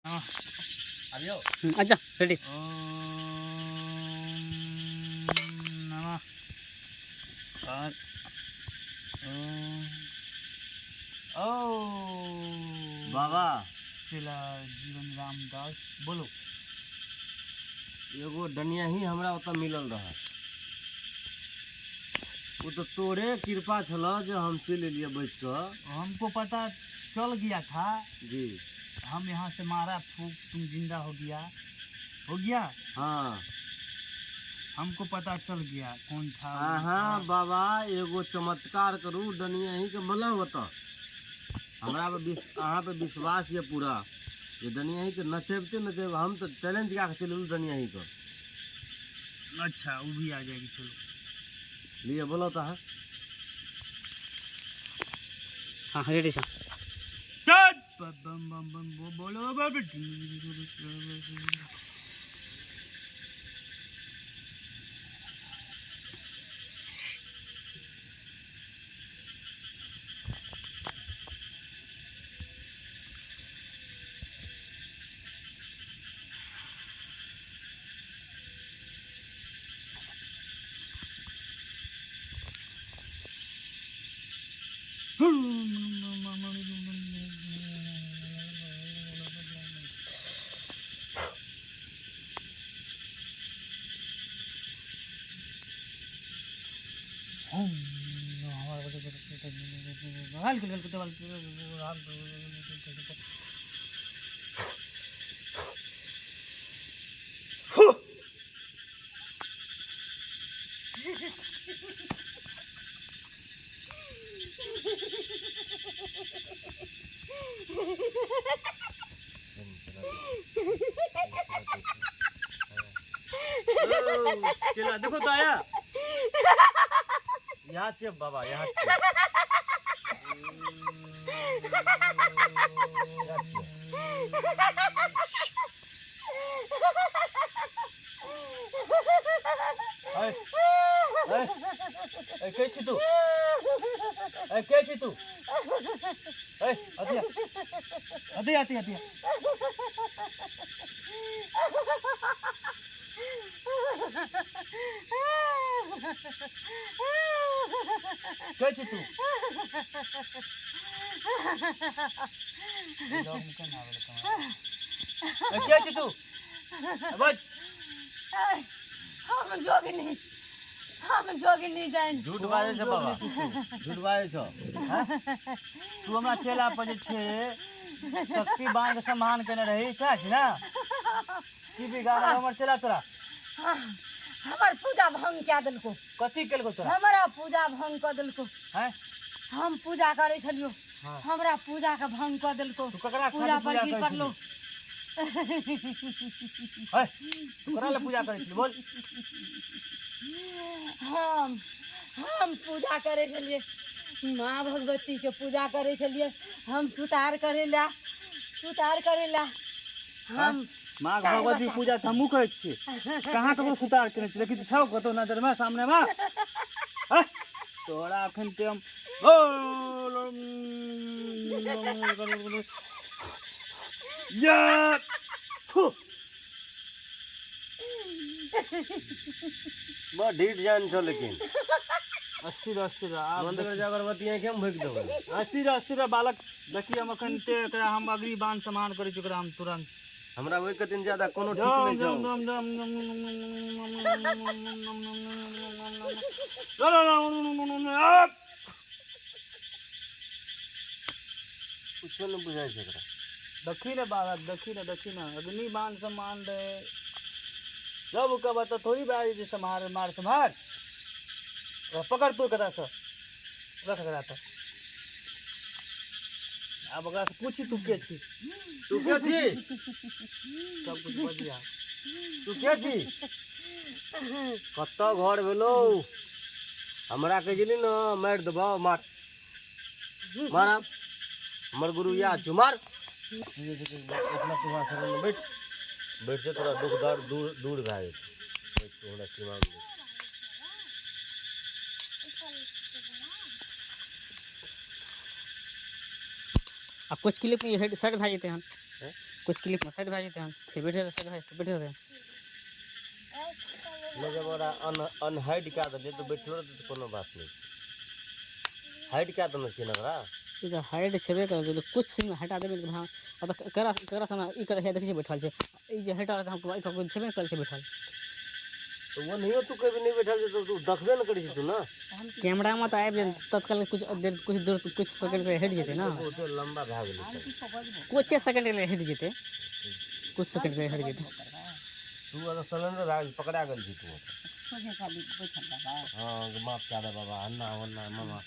हाँ आबियो। अच्छा रेडी। ओम नमः और ओम ओ बाबा चेला जीवन रामदास बोलो। एगो डनिया ही हमरा ओतऽ मिलल रहे, ओ तऽ तोरे कृपा छल जे हम चलि एलियै बचि कऽ। हमको पता चल गया था जी। हम यहाँ से मारा फूक, तुम जिंदा हो गया, हो गया। हाँ हमको पता चल गया कौन था वो। अहाँ था। बाबा एगो चमत्कार करू, डनिया ही के मलब ओतऽ। हमरा पर अहाँ पे विश्वास यऽ पूरा जे डनिया ही के नचेबते नचेब हम तऽ चैलेंज कए कऽ चलि एलहुँ डनिया ही के। अच्छा वो भी आ जाएगी, चलो लिअ बोलो तऽ अहाँ। हाँ रेडी छौ। बम बम बम बम बोलो बम। चला देखो तो आया। यहाँ छियै बाबा, यहाँ छियै, यहाँ छियै। ए, ए, ए, के छी तू? ए, के छी तू? ए, अथिया अथिया अथिया अथिया। के छी तू? ए, के छी तू? ए, बज। हम जोगिनी, हम जोगिनी जान। झूठ बाजै छै बाबा, झूठ बाजै छौ। तू हमरा चेला पर जे छै शक्ति बांध के सम्मान केने रही, कह छी ना की बिगाड़ हमर चेला तोरा? हमर पूजा भंग कए देलको। कथी केलको तोरा? हमरा पूजा भंग कऽ देलको। हैं? हम पूजा करै छलियो, हाँ। हमरा पूजा के भंग कऽ देलको। तू ककरा पूजा खातिर पर पूजा गिर करै पड़लो। छली? हैं? तू ककरा लए पूजा करै छली बोल? हम पूजा करै छलियै, माँ भगवती के पूजा करै छलियै। हम सुतार करै लए, सुतार करै लए हम माँ चारि भगवती बच्चा। पूजा तऽ हमहूँ करै छियै, कहाँ ककरो सुतार केने छी? देखी छौ कतौ नजरमे सामनेमे? हैं? तोरा अखन ते हम ओ या थू। बड़ ढीठ जान छौ लेकिन। अस्थिर अस्थिर आब मंत्र देखी। जे अगरबत्ती आँखिमे भोकि देबै। अस्थिर अस्थिर बालक, देखी हम अखन ते एकरा हम अग्निबाण समान करै छी ओकरा हम तुरंत। हमरा ओहि कतिन ज्यादा कोनो ठीक नहि छौ। कुछो नहि बुझाइ छै एकरा। देखी ने बालक, देखी ने, देखी ने, अग्निबाण समान रहे सब के बता थोड़ी भए जेतै सम्हार मार सम्हार। ओकरा पकड़ तू एकरा से, रख एकरा तऽ। आब ओकरा से पूछी तू के छी? तू के छी? सब कुछ बजिया। तू के छी? कतऽ घर भेलौ? हमरा कहै छली ने मारि देबौ, मार मार आब। हमर गुरु इएह छौ, मार। इतना तू हमरा शरणमे बैठ, बैठते तोरा दुख दर्द दूर दूर भए जेतौ। बैठ तू हमरा सीमामे बैठ। आ कुछ क्लिप में हेड सेट भए जेतै हन। हैं? कुछ क्लिप में साइड भए जेतै हन, फेर बैठ जेतै, साइड भए जेतै, बैठ जेतै। नहि, जब ओकरा अनहाइड कए देलियै तऽ बैठलो रहतै तऽ कोनो बात नहि छै। हाइड कए देने छियै ने ओकरा। ई तऽ हाइट छेबे करै छै, कुछ सीन हटा देबै तऽ। हाँ, तऽ ककरा ककरा समय ई कर, देखै छियै बैठल छै। ई जे हटा तऽ हम एहिठाम छेबे ने करै छै बैठल। तऽ ओनाहियो तू कभी नहि बैठल छै तऽ तू देखबे ने करै छी तू ने। कैमरामे तऽ आबि जेतै तत्काल, कुछ देर, कुछ दूर, कुछ सेकंड के हटि जेतै ने। बहुते लम्बा भए गेलै तऽ। कुछे सेकंड के हटि जेतै, कुछ सेकंड के हटि जेतै। तू अगर सिलेंडर भए गेल, पकड़ा गेल छी तू। हाँ, माफ कए दे बाबा, अन्ना ओन्ना मामा,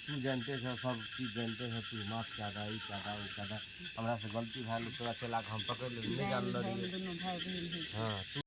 तू जानते छ, सब चीज जानते छ तू। माफ कए दे, ई कए दे, ओ कए दे, हमरा से गलती भए गेल, तोरा चला कऽ हम पकड़ि लेली, नहि जानल रहियै। हाँ, तू